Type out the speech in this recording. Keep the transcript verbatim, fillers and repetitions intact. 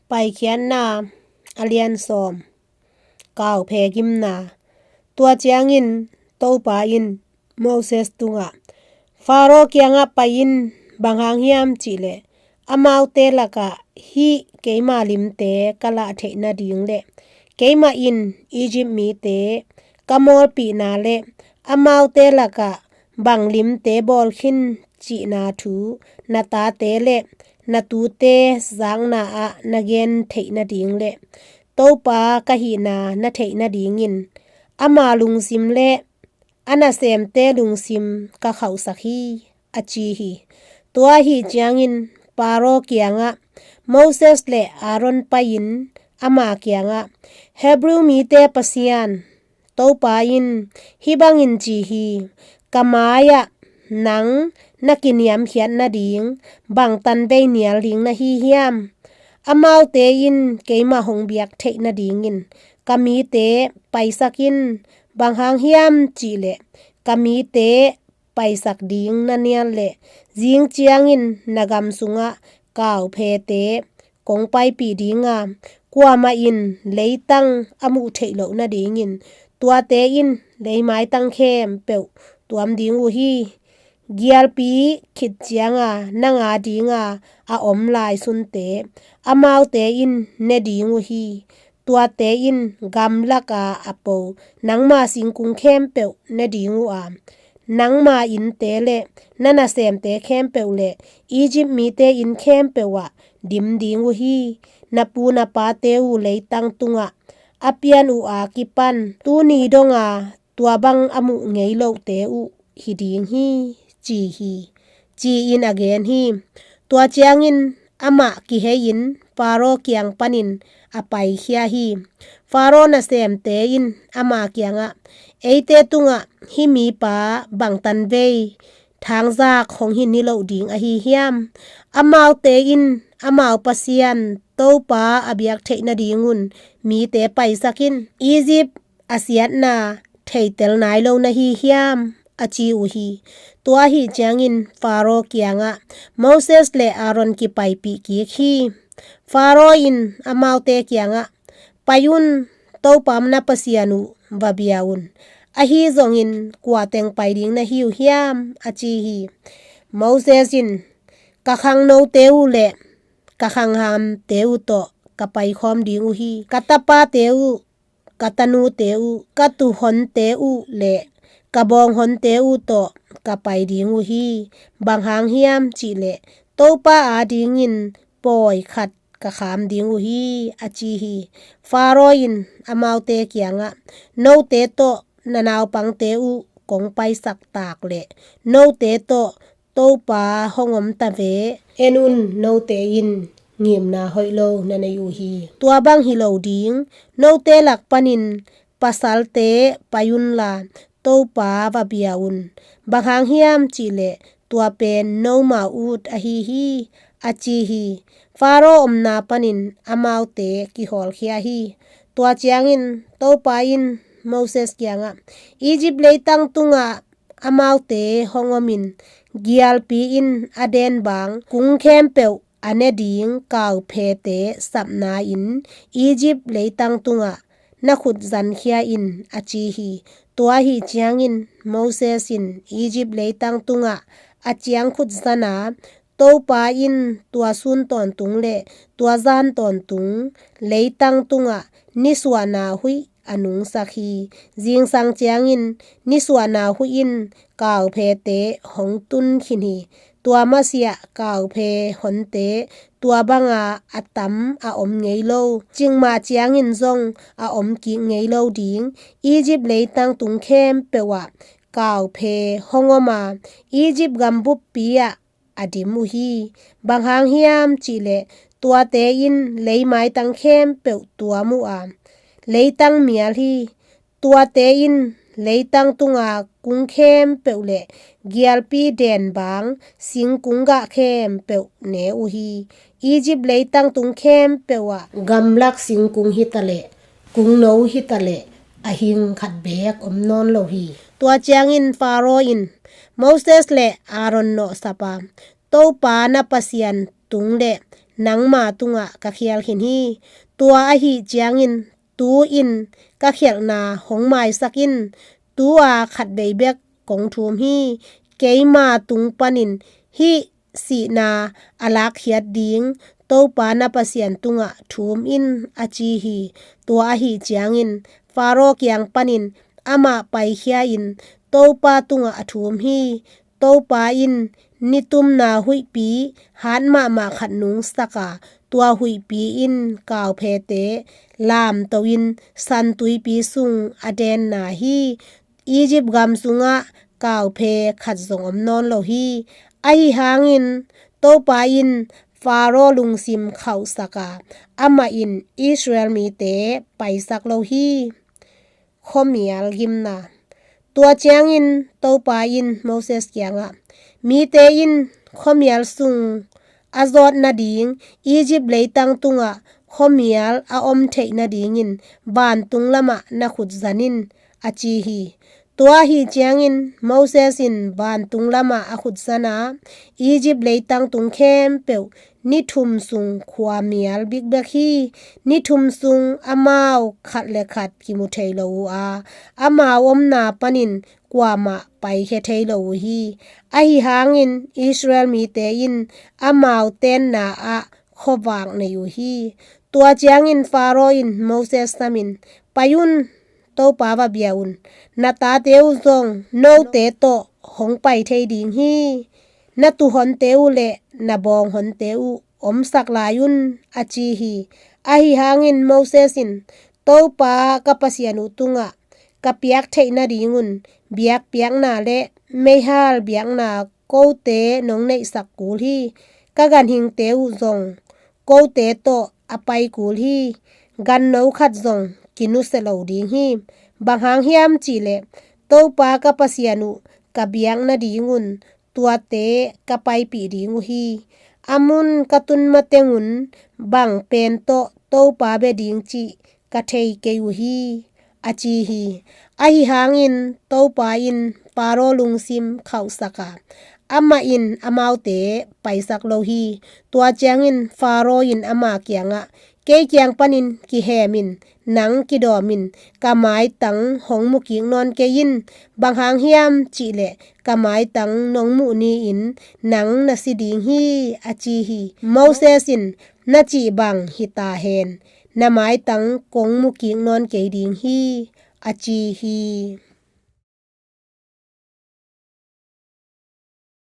Paikhiatna a lian sawm. Kauphe gimna. Tua ciangin Topa in Moses tungah, Faro kiangah pai in, bang hang hiam cihleh amaute lakah hih keima limte ka lah theih nading le keimah in Egypt mite ka mawlpihna le amaute lakah bang limte bawl khin cihna thu na tate le na tute zakna ah na gen theih nading le Topa ka hihna na theih nadingin ama lungsim le a nasemte lungsim ka khauhsak hi, a ci hi. Tua ahi ciangin Faro kiangah Moses le Aaron pai-in ama kiangah, Hebrew mite Pasian, Topa in hih bangin ci hi, ka mai-ah nang na kiniamkhiat nading bang tanvei nial ding na hi hiam? Amaute in keimah hong biak theih nadingin ka mite paisak in, bang hang hiam cihleh ka mite paisak ding na nial le zing ciangin na gam sungah kauphete kong paipih dinga, kuamah in leitang a muh theih loh nadingin tuate in leimaitang khempeuh tuam ding uh hi. Gialpi khit cianga nang a dinga a om lai sunte amaute in ne ding uh hi. Tuate in gamlaka a po nangma singkung khempeuh ne ding uh a, nangma innte le na nasemte khempeuh le Egypt mite inn khempeuh ah dim ding uh hi. Na pu na pate uh leitang tungah a pian uh a kipan tuni donga tua bang a muh ngei lohte uh hi ding hi, ci hi, ci-in a gen hi. Tua ciangin amah kihei-in Faro kiang panin a paikhia hi. Faro nasemte in ama kiangah, eite tungah hih mipa bang tanvei thangzak hong hi niloh ding ahi hiam? Amaute in amau Pasian Topa a biak theih nadingun mite paisak in, Egypt a siatna theitel nai lo na hi hiam? A ci uh hi. Tua ahi ciangin Faro kiangah Moses le Aaron kipaipih kik hi. Faro in amaute kiangah, pai un, Topa na Pasian uh va bia un. Ahi zongin kua teng pai ding na hi uh hiam? A ci hi. Moses in, ka khangnote uh le ka khanghamte uh tawh ka paikhawm ding uh hi. Ka tapate uh, ka tanute uh, ka tuuhonte uh le ka bawnghonte uh tawh ka pai ding uh hi. Bang hang hiam cihleh Topa adingin pawi khat ka kham ding uh hi, a ci hi. Faro in amaute kiangah, note tawh na naupangte uh kong paisak tak le note tawh Topa hong om ta ve. En un, note in ngimna hoih lo na nei uh hi. Tua bang hi lo ding, note lak panin pasalte pai unla Topa va bia un. Bang hang hiam cihleh tua pen noma ut ahi hi, a ci hi. Faro omna panin amaute kihawlkhia hi. Tua ciangin Topa in Moses kiangah, Egypt leitang tungah amaute hong omin gialpi in a denbang kung khempeuh a ne ding kauphete sapna-in Egypt leitang tungah na khut zankhia in, a ci hi. Tua ahi ciangin Moses in Egypt leitang tungah a ciang khut zana, Topa in tua sun tawntung le tua zan tawntung leitang tungah nisuahna huih a nungsak hi. Zingsang ciangin nisuahna huih in kauphete hong tun khin hi. Tua masiah kauphe honte tua banga a tam a om ngei lo, cikmah ciangin zong a om kik ngei lo ding. Egypt leitang tung khempeuh ah kauphe hong om a, Egypt gam buppi ah a dim uh hi. Bang hang hiam cihleh tuate in leimaitang khempeuh tuam uh a, leitang mial hi. Tuate in leitang tunga kung khempeuh le gialpi denbang singkung gah khempeuh ne uh hi. Egypt leitang tung khempeuh ah gamlak singkung hitaleh kungno hitaleh a hing khat beek om nawn lo hi. Tua ciangin Faro in Moses le Aaron nawhsap a, Topa na Pasian tung le nangma tungah ka khial khin hi. Tua ahih ciangin tu-in ka khialhna hong maisak in. Tu-a khatvei bek kong thum hi. Keima tung panin hih sihna a lakkhiat ding Topa na Pasian tungah thum in, a ci hi. Tua ahih ciangin Faro kiang panin amah paikhia-in Topa tungah a thum hi. Topa in nitumna huihpi hat mahmah khat nungsak a, tua huihpi in kauphete lamto-in San Tuipi sung a denna hi. Egypt gam sungah kauphe khat zong om nawn lo hi. Ahi hangin Topa in Faro lungsim khauhsak a, amah in Israel mite paisak lo hi. Khuamial gimna. Tua ciangin Topa in Moses kiangah, mite in khuamial sung a zawt nading Egypt leitang tungah khuamial a om theih nadingin vantung lamah na khut zan in, a ci hi. Tua ahih ciangin Moses in vantung lamah a khut zan a, Egypt leitang tung khempeuh ni thum sung khuamial bikbek hi. Ni thum sung amau khat le khat kimu thei lo uh a, amau omna panin kuamah paikhia thei lo uh hi. Ahi hangin Israel mite in amau tenna ah khuavak nei uh hi. Tua ciangin Faro in Moses samin, pai un, Topa va bia un. Na tate uh zong note tawh hong pai thei ding hi. Na tuuhonte uh le na bawnghonte uh omsak lai un, a ci hi. Ahi hangin Moses in, Topa ka Pasian uh tungah ka piak theih nadingun biakpiakna le meihal biakna kote nong neihsak kul hi. Ka ganhingte uh zong kote tawh a pai kul hi. Ganno khat zong kinusia lo ding hi. Bang hang hiam cihleh Topa ka Pasian uh ka biak nadingun tuate ka paipih ding uh hi. A mun ka tun matengun bang pen tawh Topa bia ding cih ka thei kei uh hi, a ci hi. Ahi hangin Topa in Faro lungsim khauhsak a, amah in amaute paisak lo hi. Tua ciangin Faro in ama kiangah, kei kiang panin kihemin, nang kidawmin, ka maitang hong mukik nawn kei in. Bang hang hiam cihleh ka maitang nong muh ni-in nang na si ding hi, a ci hi. Moses in, na cih bang hi ta hen, na maitang kong mukik nawn kei ding hi, a ci hi.